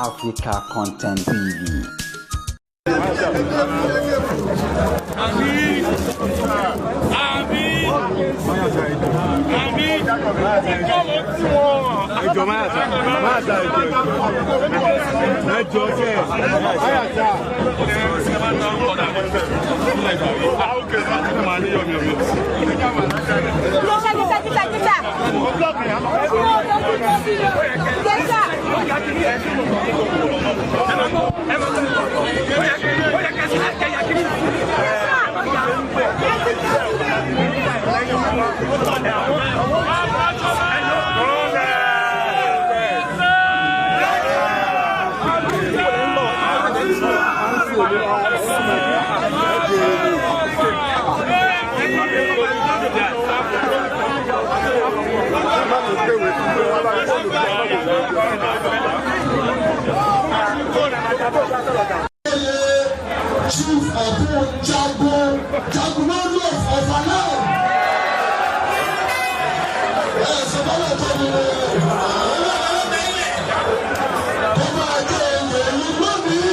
Africa Content TV. Chief Ọ̀tún Jagun Jagunmọ́lú of Ọ̀fà náà. Ẹ ṣe bọ́lá tó ní kó máa jẹ́ oyè yìí lónìí.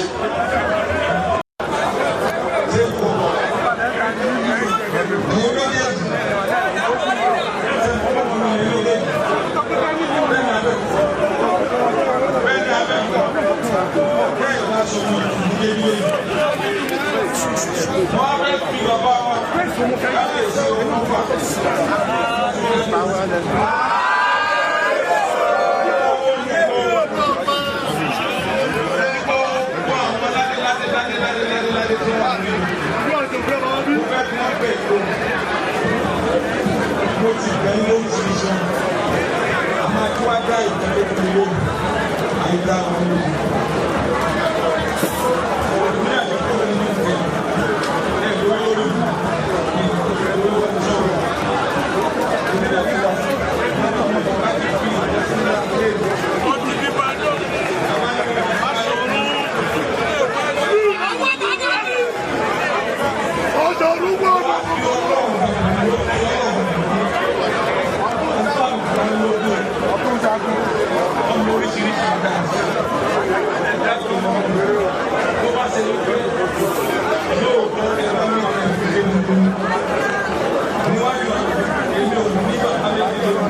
Mo ti bẹ̀ ń lóríṣiríṣi a máa kí wá dá ìdílé fún mi lónìí àìdá wọn lónìí. Ní àjọpọ̀ mi ní ìfẹ́ ẹ̀ lórí lórí mi ìfẹ́ lórí wọn sọ̀rọ̀. Èmi náà ti wá sí láti fi ìdásílẹ̀ ilé ìwé. Ọmọ oríṣiríṣi ìdá ẹ̀dá tó mọ̀ tó bá ṣe ló pé lóòótọ́ ẹ bá mi rìn ìdílé mi níwájú èmi ò ní bàbá mi nílò.